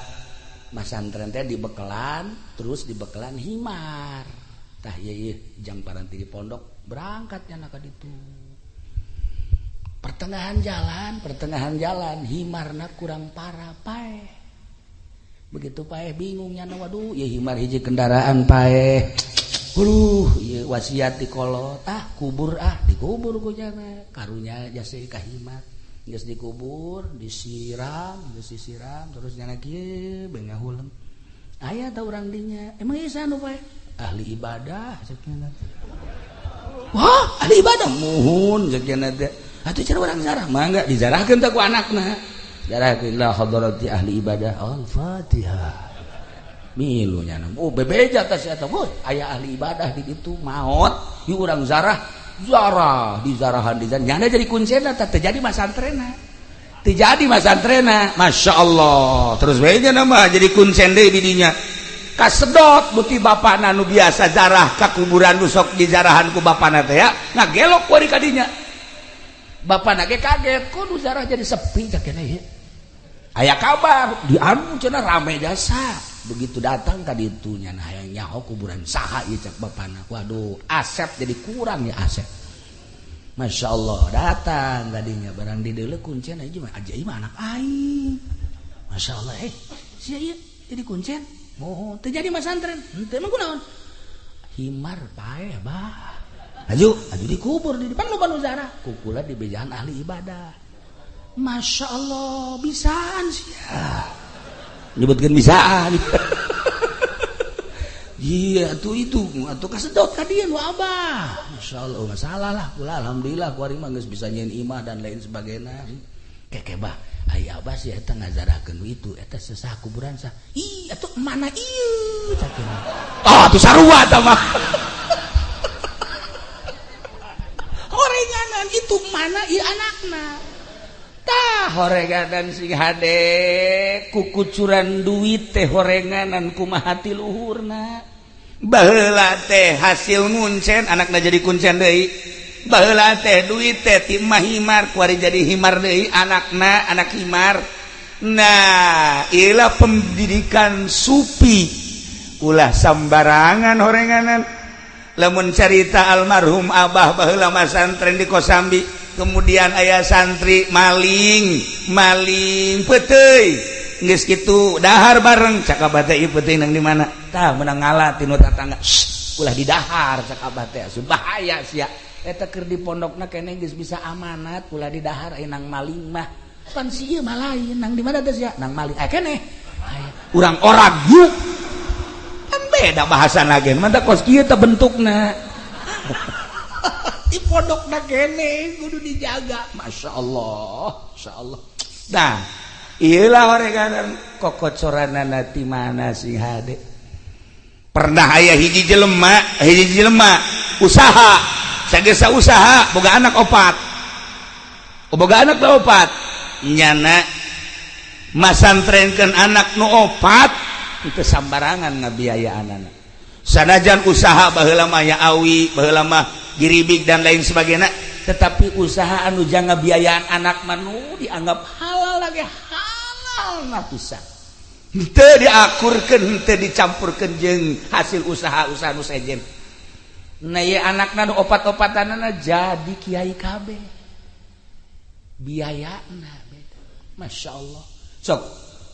S1: masantren teh dibekelan, terus dibekelan himar. Tah ieu ieu jang paranti di pondok berangkat nyana ka ditu. Pertengahan jalan himarna kurang parah paeh. Begitu paeh bingung nyana, waduh ieu himar hiji kendaraan paeh. Aduh, ieu wasiat di kolot, ah kubur, ah dikubur ku nyana. Karunya jasa ka himar. Geus dikubur, disiram, geus disiram terus nyana kieu bae ngahuleng. Aya ta urang dinya? Emang ieu saha nu paeh? Ahli ibadah cek nyana. Wah, ahli ibadah muhun cek nyana teh. Atuh cara urang zarah mangga dizarahkeun teh ku anakna. Zarahkeun la hadarati ahli ibadah. Al-Fatihah. Milu nyana. Oh, bebeja teh si eta. Woi, aya ahli ibadah di ditu maot, ieu urang zarah, zarah dizarahan dizarah. Nyana jadi kuncena teh teu jadi masantrena. Teu jadi masantrena.
S3: Masya Allah. Terus bae nya mah jadi kuncen deui di dinya.
S1: Kasedot buti bapana nu biasa zarah ka kuburan nu sok dizarahan ku bapana teh ya, ngagelok kuari ka dinya. Bapana ge kaget, kok nu zarah jadi sepi cak kene ieu. Aya kabar di anu cenah rame jasa. Begitu datang ka ditu nya hayang nyaho kuburan saha ieu cak bapana. Waduh, asep jadi kurang ya asep. Masya Allah datang kadinya barang di deuleu kuncen aja mah aja mah anak aing. Masya Allah, sia ieu jadi kuncen. Moho teu jadi masantren. Henteu emang kunaon? Himar paeh bah. Aju, aju dikubur di depan loba nu zarah. Kukula di bejaan ahli ibadah. Masya Allah bisaan sia.
S3: Nyebutkeun bisaan.
S1: Iya tuh itu atuh kasedot ka dieu nu abah. Masya Allah, oh, masalah lah. Kula alhamdulillah kuari mah geus bisa nyieun imah dan lain sebagainya. Keke bah, aya abah sih eta ngazarahkeun itu, eta sesah kuburan sah. Ih, atuh mana ieu cak.
S3: Ah, atuh sarua tah mah.
S1: kitu mana ieu anakna. Tah horenganan sing hade kukucuran duit teh horenganan kumaha ti luhurna. Baheula teh hasil nguncen anakna jadi kuncen deui. Baheula teh duit teh ti himar kuari jadi himar deui anakna anak himar. Nah, ilah pendidikan sufi ulah sambarangan horenganan. Lamun carita almarhum abah baheula masantren di Kosambi, kemudian ayah santri maling maling peuteuy geus kitu dahar bareng cak abah teh ieu peuteuy nang di mana tah meunang ngala tinu tatangga ulah didahar cak abah teh asup bahaya sia eta keur di pondokna keneh geus bisa amanat ulah didahar aya nang maling mah pan si ieu mah lain nang di mana teh sia nang maling aya keneh urang orang yuk kan beda bahasa lagi mantap kos kieu teh bentukna di pondokna kene kudu dijaga. Masya Allah, Masya Allah. Nah iyalah horenganan kokocoranana ti mana sing hade. Pernah aya hiji jelema usaha sagesa usaha boga anak opat, boga anak opat nyana masantrenkeun anak nu opat itu sambarangan ngabiayaan anak. Sanajan usaha baheula mah ya awi baheula mah giribik dan lain sebagainya, tetapi usaha anu jangan biayaan anak manu dianggap halal lagi halal nah pisan henteu diakurkeun henteu dicampurkeun jeung hasil usaha-usaha nu sejen. Nah ieu anakna nu opat-opatanana jadi kiai kabeh biayana beda. Masya Allah. Sok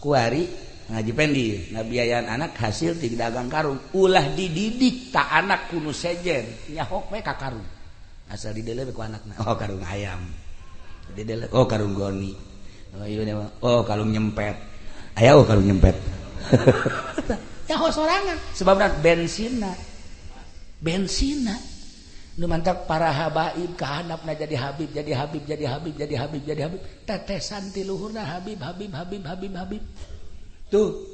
S1: kuari ngaji pendi ngabiayaan anak hasil ti dagang karung ulah dididik tak anak kuno sejen nyahok we ka karung asal didele ku anakna oh karung ayam didele oh karung goni oh ieu oh karung nyempet aya oh karung nyempet nyaho sorangan sebabna bensinna bensinna nu mantak para habaib kahandapna jadi habib jadi habib jadi habib jadi habib jadi habib tetesan ti luhurna habib habib habib habib habib tuh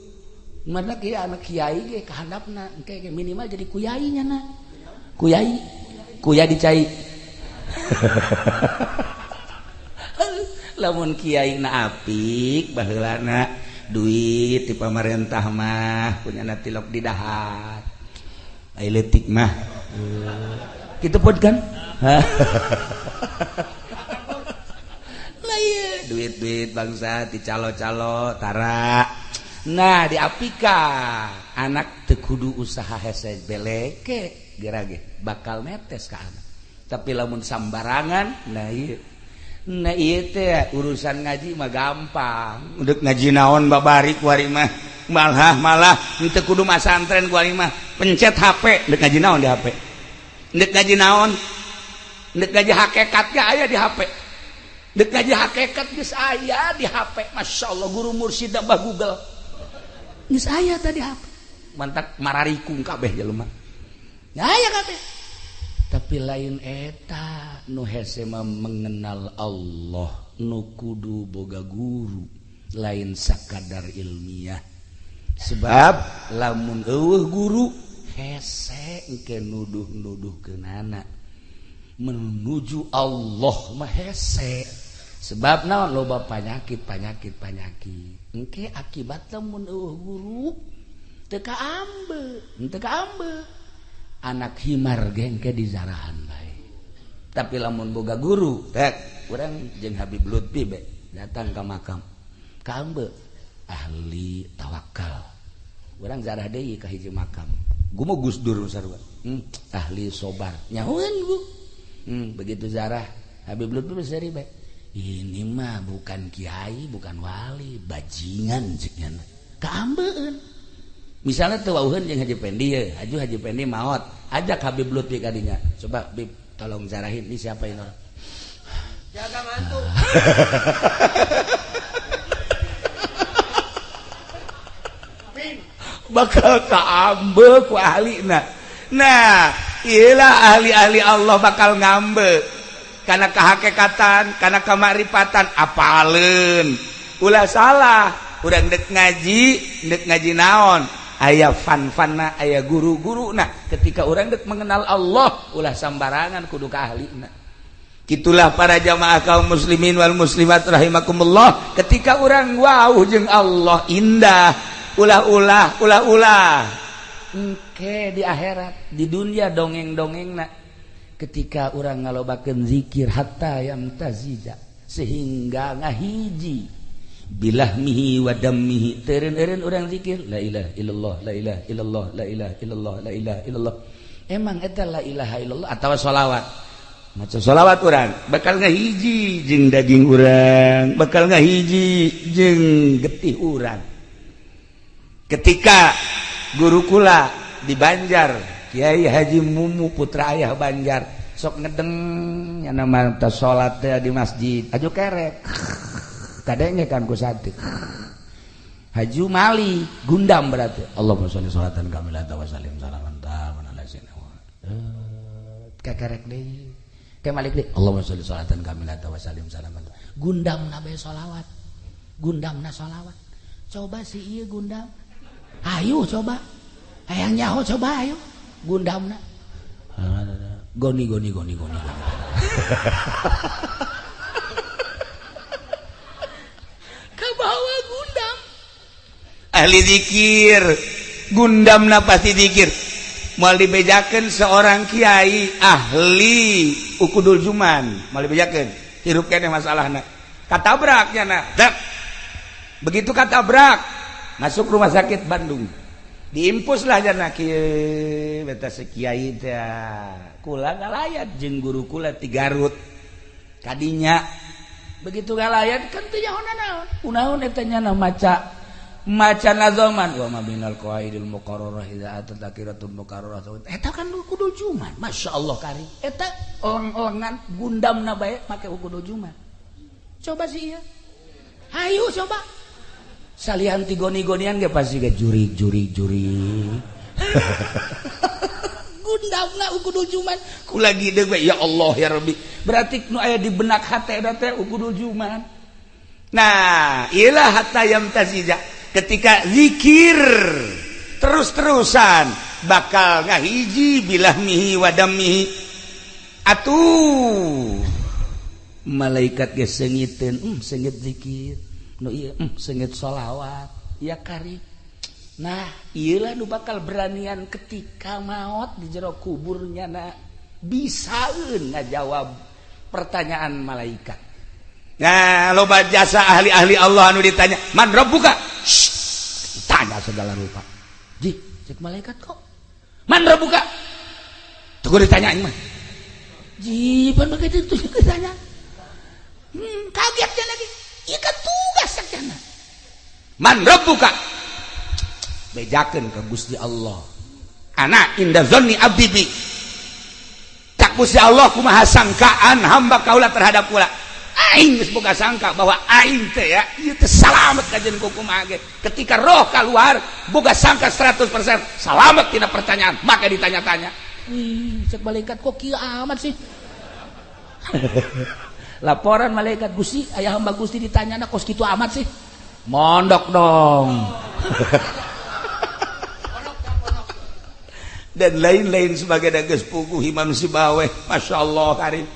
S1: mana kiai anak kiai ge kahandapna engke ge minimal jadi kuyai nya na kuyai kuya dicai lamun kiai na apik baheulana duit di pamarentah mah punya tilok di dahar ai leutik mah kitu pun kan lah ieu duit-duit bangsa di calo-calo tara. Nah diapika anak teu kudu usaha hese beleke gerage bakal netes ka anak. Tapi lamun sambarangan nah ieu teh urusan ngaji mah gampang. Udah ngaji naon babari kuari mah malah teu kudu masantren kuari mah pencet HP deuk ngaji naon di HP. Deuk ngaji naon? Deuk ngaji hakikatnya aya di HP. Deuk ngaji hakikat geus aya di HP. Masya Allah guru mursyid bah Google. Geus aya tadi HP. Mantak mararikung kabeh jelema. Aya kabeh. Tapi lain eta nu hese mah mengenal Allah nu kudu boga guru lain sakadar ilmiah. Sebab lamun eueuh guru hese engke nuduh-nuduhkeunana menuju Allah mah hese. Sebab naon loba panyakit panyakit panyakit engke akibat lamun eueuh guru teu kaambe teu kaambe anak himar ge engke dizarahan bae. Tapi lamun boga guru tek urang jeung Habib Lutfi be datang ka makam kaambe ahli tawakal urang zarah deui ka hiji makam gumo Gus Dur sarua ahli sobar nyahoeun bu begitu zarah Habib Lutfi seri bae ini mah bukan kiai bukan wali bajingan ceknya kaambeun misalnya tuh wauheun jeung Haji Pendi ye Haji Pendi maot ajak Habib Lutfi kadinya coba Bib tolong zarahin ini siapa ini orang jaga mantu bakal kaambe ku ahlina. Nah iyalah ahli-ahli Allah bakal ngambe karena kehakekatan karena kemaripatan apaleun ulah salah urang dek ngaji naon aya fan-fanna aya guru-guru. Nah ketika urang dek mengenal Allah ulah sambarangan kudu ka ahlina. Itulah para jamaah kaum muslimin wal muslimat rahimakumullah, ketika orang wow jeung Allah indah, ulah-ulah ulah-ulah engke di akhirat, di dunia dongeng-dongengna ketika orang ngalobakeun zikir hatta yamtazija sehingga ngahiji bilahmihi wa dammihi, teureun-eureun urang zikir la ilaha illallah la ilaha illallah la ilaha illallah la ilaha illallah. Emang eta la ilaha illallah atawa sholawat? Maca sholawat urang bakal ngahiji jeung daging urang, bakal ngahiji jeung getih urang. Ketika guru kula di Banjar, Kiai Haji Mumu putra ayah Banjar, sok ngedeng nya nama teh salat teh di masjid aju kerek kadenge kan ku santri Haji Mali gundam berarti Allahumma sholli sholatan kamilatan wa sallim salaman taman ala sayyidina kekerek deui ke malik deui Allahumma sholli sholatan kamilatan wa sallim salaman gundam na bae sholawat, gundamna sholawat. Coba si ieu gundam, ayo coba hayang nyaho coba ayo gundamna goni goni goni goni goni. Kabawa gundam ahli zikir, gundamna pasti zikir. Moal dibejakeun seorang kiai ahli ukudul juman, moal dibejakeun hirup keneh masalahna. Katabrak nya dek. Begitu katabrak masuk rumah sakit Bandung, diimpuslah jana kieu beta si kiai teh kula ngalayat jeung guru kula ti Garut kadinya. Begitu ngalayat kan teu nyaho naon kunaon eta nya maca maca nazoman wa ma binal qawaidil muqarrarah idza atat nakiratul muqarrarah eta kan ukudul juman. Masya Allah kari eta eleng-elengan gundamna bae make ukudul juman. Coba sih ieu, hayu coba salian ti goni-gonian ge pasti ge jurig jurig jurig. Gundamna ukudul juman kula gideg we ya Allah ya Rabbi, berarti nu aya di benak hate eta teh ukudul juman. Nah ilah hatta yamtazija, ketika zikir terus-terusan bakal ngahiji bilahmihi wa dammihi. Atuh malaikat ge seungiteun, seungit zikir nu ieu, seungit sholawat ya kari. Nah ieulah nu bakal beranian ketika maot di jero kuburnya na bisaeun ngajawab pertanyaan malaikat. Nah loba jasa ahli-ahli Allah anu ditanya man rabbuka, tanya segala rupa. Ji cek malaikat kok man rabbuka tuh ditanya mah ji pan begitu tuh ditanya. Kagetnya lagi ieu kan tugas sakjana man rabbuka bejakeun ka Gusti Allah ana inda zanni abdi bi, cak Gusti Allah kumaha sangkaan hamba kaula terhadap kula. Aing geus boga sangka bahwa aing teh ya ieu teh salamet kajen kumaha ge. Ketika roh keluar boga sangka 100% salamet tina pertanyaan, maka ditanya-tanya. Wih, cek malaikat kok kieu amat sih. Laporan malaikat Gusti, ayah hamba Gusti ditanya kos kitu amat sih. Mondok dong. Dan lain-lain sebagai geus puguh Imam Sibaweh, Masya Allah karim.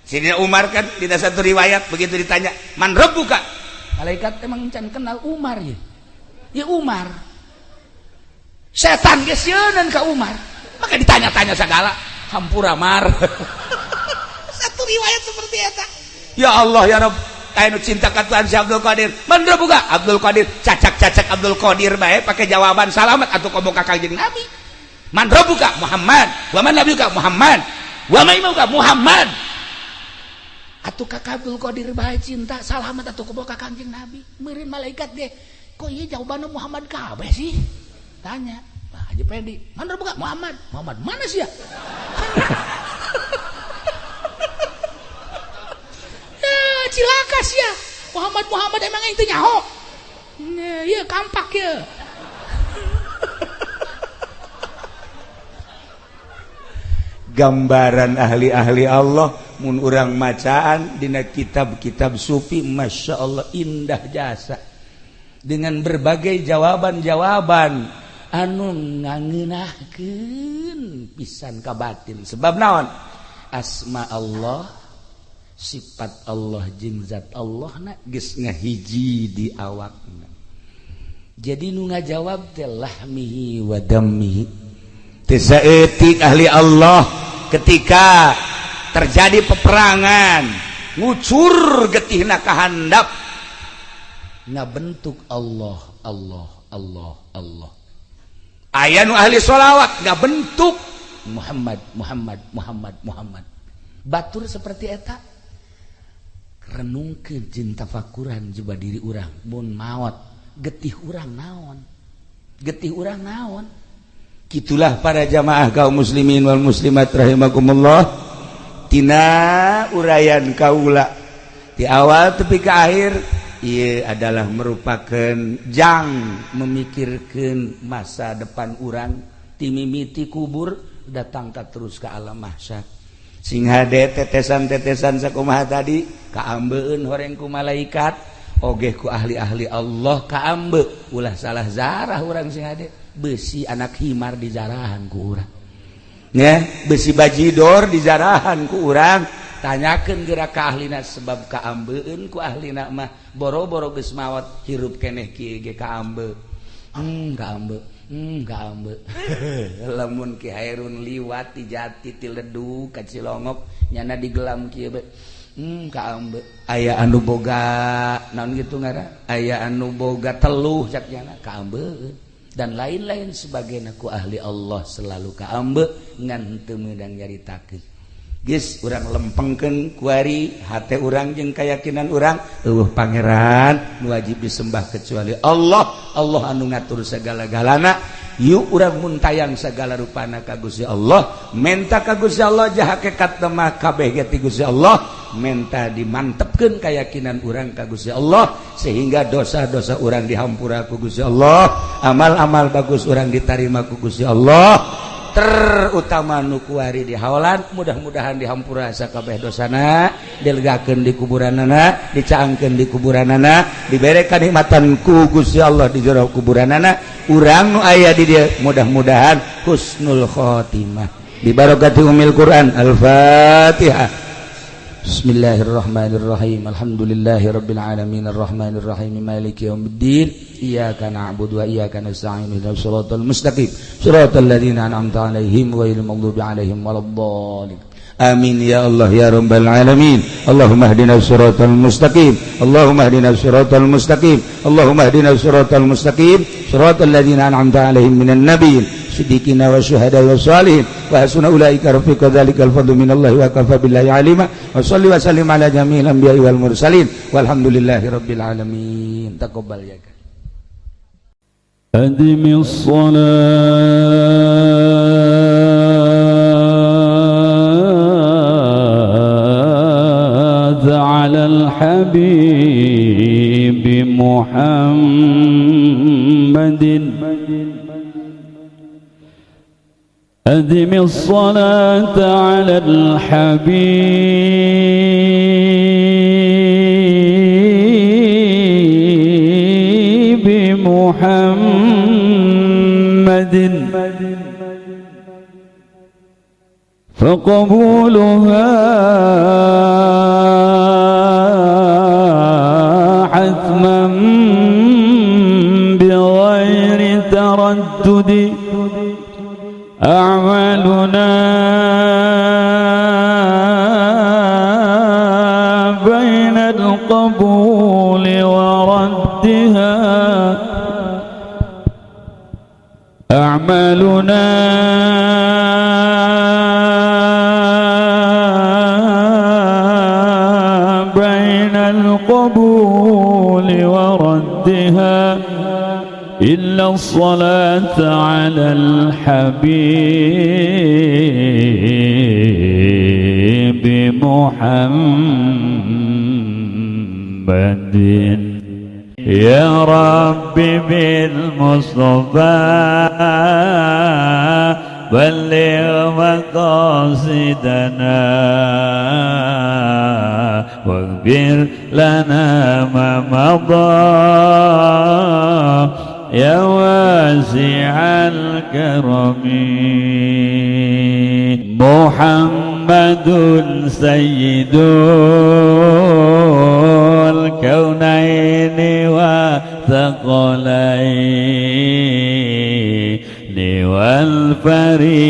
S1: Sidina Umar kan di satu riwayat begitu ditanya man rabbuka, malaikat emang can kenal Umar ya, ya Umar setan geus sieunan ka Umar, maka ditanya-tanya segala hampura mar. Satu riwayat seperti eta. Ya Allah ya Rabb, aya nu cinta ka Tuhan si Abdul Qadir, man rabbuka Abdul Qadir, cacak-cacak Abdul Qadir bae pakai jawaban salamat atuh komo ka Kanjeng Nabi. Man rabbuka Muhammad, wa man nabiyuka Muhammad, wa man imamuka Muhammad. Atuh ka Abdul Qadir bae cinta salamat atuh komo ka Kanjeng Nabi. Meureun malaikat ge kok ieu jawabanna Muhammad kabeh sih? Tanya. Bah Haji Pedi, man rabbuka Muhammad. Muhammad mana sih ya? Ya cilaka sih ya. Muhammad Muhammad emang itu nyaho. Ieu kampak ya. Gambaran ahli-ahli Allah mun urang macaan dina kitab-kitab sufi, Masya Allah indah jasa dengan berbagai jawaban-jawaban anu ngangeunahkeun pisan ka batin. Sebab naon? Asma Allah Sifat Allah jeung zat Allah na geus ngahiji di awakna. Jadi nu ngajawab teh lahmihi wa dammihi. Teu saeutik ahli Allah ketika terjadi peperangan, ngucur getihna ka handap, ngabentuk Allah, Allah, Allah, Allah. Aya nu ahli sholawat ngabentuk Muhammad, Muhammad, Muhammad, Muhammad. Batur seperti eta, renungkeun jeung tafakuran coba diri urang. Mun maot, getih urang naon? Getih urang naon? Gitulah para jamaah kaum muslimin wal muslimat rahimakumullah. Tina uraian kaula di awal tepi ke akhir, ia adalah merupakan jang memikirkan masa depan urang, timimiti kubur datang ke terus ke alam mahsyar. Sing hade tetesan-tetesan sakumaha tadi kaambeun horeng ku malaikat oge ku ahli-ahli Allah kaambe. Ulah salah zarah urang, sing hade. Besi anak himar dijarahan ku urang ya, besi bajidor dijarahan ku urang. Tanyakeun geura ka ahlina, sebab kaambeun ku ahlina mah boro-boro geus maot, hirup keneh kieu ge kaambe. Kaambe, kaambe. Lamun Ki Hairun liwat ti Jati, ti Ledug ka Cilongok, nyana digelam kieu be, kaambe. Aya anu boga naon gitu ngaran, aya anu boga teluh cak nyana, kaambe dan lain-lain sebagainya. Ku ahli Allah selalu kaambe, ngan teu meunang nyaritakeun. Geus urang lempengkeun kuari hate urang jeung keyakinan urang, euweuh pangeran nu wajib disembah kecuali Allah. Allah anu ngatur segala-galana. Yuk urang muntayang segala rupana ka Gusti Allah, menta ka Gusti Allah, jah hakikat mah kabeh ge ti Gusti Allah. Menta dimantepkeun keyakinan urang ka Gusti Allah sehingga dosa-dosa urang dihampura ku Gusti Allah, amal-amal bagus urang ditarima ku Gusti Allah, terutama nu kuari di haolan. Mudah-mudahan dihampura sakabeh dosana, dilegakeun di kuburanana, dicaangkeun di kuburanana, dibere kanikmatan ku Gusti Allah di jero kuburanana. Urang nu aya di dieu mudah-mudahan husnul khotimah bi barakati umil Quran. Al-Fatihah. Bismillahirrahmanirrahim. Alhamdulillahirabbil alamin, arrahmanirrahim, maliki yaumiddin. Iyyaka na'budu wa iyyaka nasta'in. Ihdinas siratal mustaqim, siratal ladzina an'amta 'alaihim, ghairil maghdubi 'alaihim waladdallin. Amin ya Allah ya rabbal alamin. Allahumma ihdinas siratal mustaqim. Allahumma ihdinas siratal mustaqim. Allahumma ihdinas siratal mustaqim. Siratal ladzina an'amta 'alaihim minan nabiyyin, siddiqina wa syuhada wa salihin, wa hasuna ulaika rafiqa. Dzalikal fadlu minallahi wa kafa billahi alima. Wa salli wa sallim ala jami'il anbiya'i wal mursalin, walhamdulillahi rabbil alamin. Taqabbal ya.
S2: أدم الصلاة على الحبيب محمد، أدم الصلاة على الحبيب محمد، فقبولها حتما بغير تردد. أعمالنا بين القبول وردها، أعمالنا بين القبول وردها، إلا الصلاة على الحبيب محمد. يا رب بالمصطفى بلغ مقاصدنا، واغفر لنا ما مضى، يا واسع الكرم. محمد. محمد سيد الكونين والثقلين والفريقين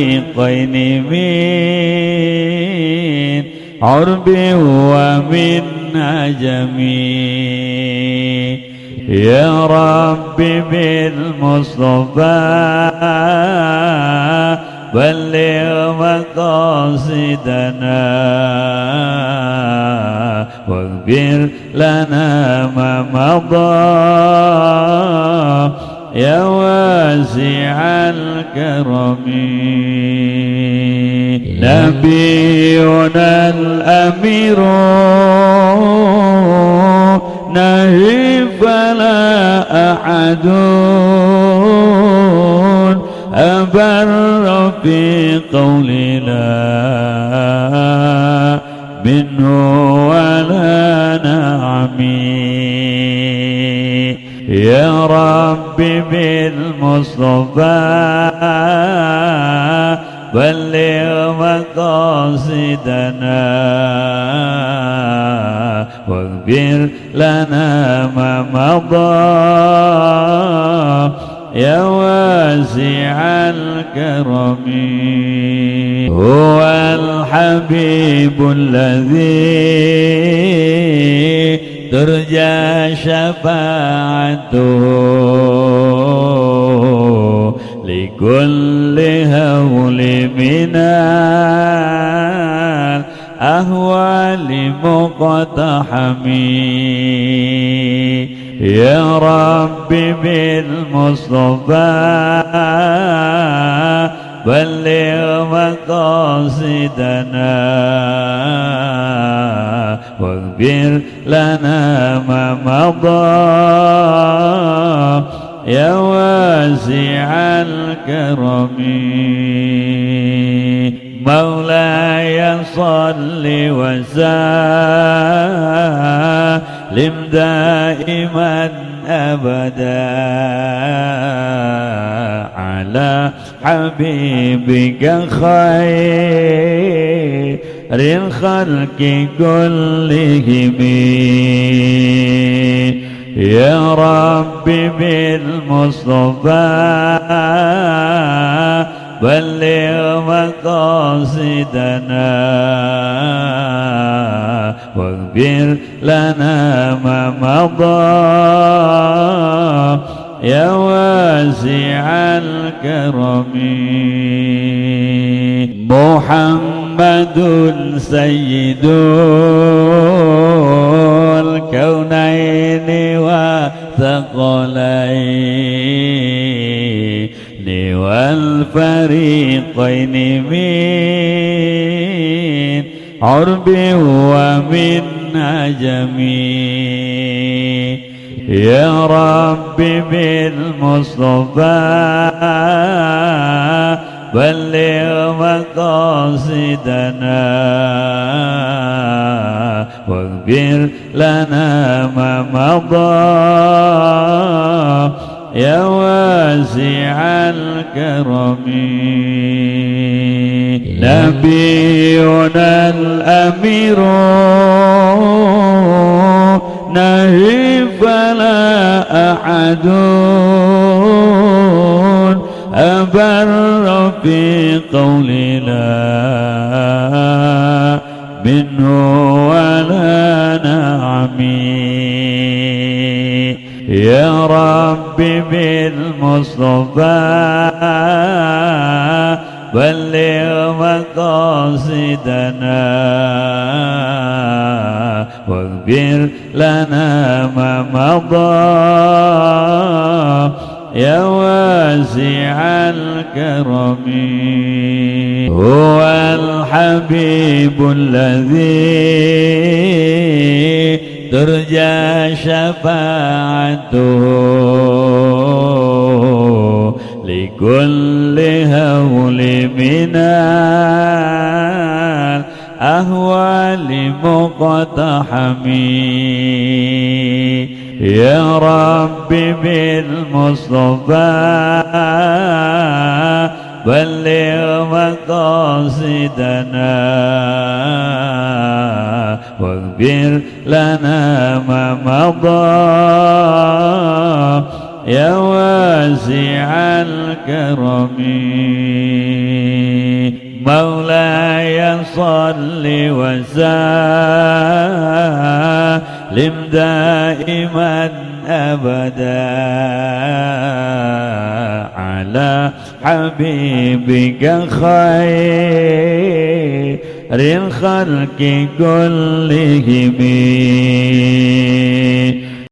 S2: من عرب ومن عجم. يا رب بالمصطفى بلغ مقاصدنا واغفر لنا ما مضى يا واسع الكرم. نبينا الأمير نهي فلا أحد أبر في قولنا منه ولا نعمي. يا رب بالمصطفى بلغ مقاصدنا واغفر لنا ما مضى يا واسع الكرم. هو الحبيب الذي ترجى شفاعته لكل هول من الأهوال مقتحم. يا رب بالمصطفى بلغ مقاصدنا واغفر لنا ما مضى يا واسع الكرم. مولاي صل وسلم دائما أبدا على حبيبك خير الخلق كلهم. يا رب بالمصطفى بلغ مقاصدنا واغفر لنا ما مضى يا واسع الكرم. محمد سيد الكونين والثقلين والفريقين من عرب ومن عجم. يا رب بالمصطفى بلغ مقاصدنا واغفر لنا ما مضى يا واسع الكرم. نبينا الأمير نهي فلا أحد أبر في قولنا منه ولا نعمي. يا رب بالمصطفى بلغ مقاصدنا واغفر لنا ما مضى يا واسع الكرم. هو الحبيب الذي ترجى شفاعته لكل هول من الأهوال مقتحم. يا رب بالمصطفى بلغ مقاصدنا واغفر لنا ما مضى يا واسع الكرم. مولاي صل وسلم دائما أبدا على حبيبك خير الخلق كلهم.